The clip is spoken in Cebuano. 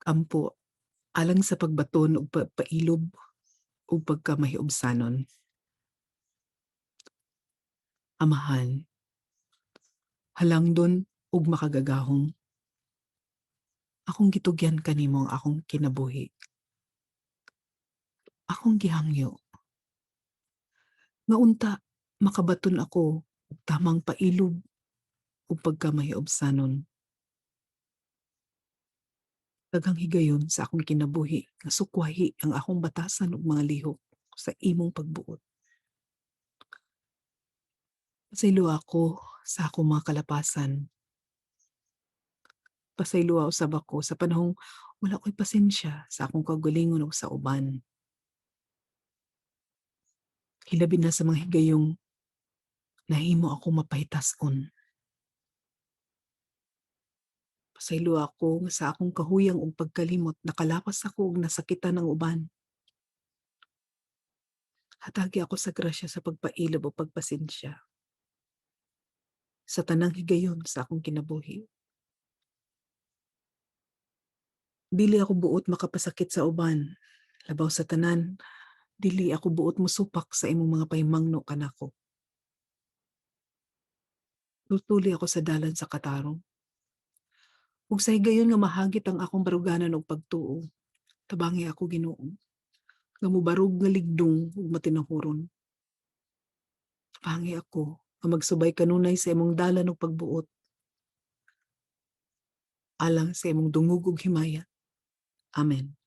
Pag-ampo alang sa pagbaton og pagpailob ug pagkamahiobsanon. Amahan, halangdon ug makagagahom, akong gitugyan kanimo ang akong kinabuhi. Akong gihangyo nga unta makabaton ako og tamang pailob ug pagkamahiobsanon. Daghang higayon sa akong kinabuhi nga sukwahi ang akong batasan ug mga lihok sa imong pagbuot. Pasayloa ako sa akong mga kalapasan. Pasayloa usab ako sa panahong wala ko'y pasensya sa akong kaugalingon ug sa uban. Hilabi na sa mga higayong nahimo ako mapahitas-on. Pasayloa ako nga sa akong kahuyang ug pagkalimot nakalapas ako ug nasakitan ang uban. Hatagi ako sa grasya sa pagpailob ug pagpasensya sa tanang higayon sa akong kinabuhi. Dili ako buot makapasakit sa uban, labaw sa tanan, dili ako buot mosupak sa imong mga pahimangno kanako. Tultuli ako sa dalan sa katarong. Ug sa higayon nga mahagit ang akong baruganan og pagtuo, tabangi ako, Ginoo, nga mobarog nga ligdong ug matinahuron. Tabangi ako nga magsubay kanunay sa imong dalan ug pagbuot alang sa imong dungog ug himaya. Amen.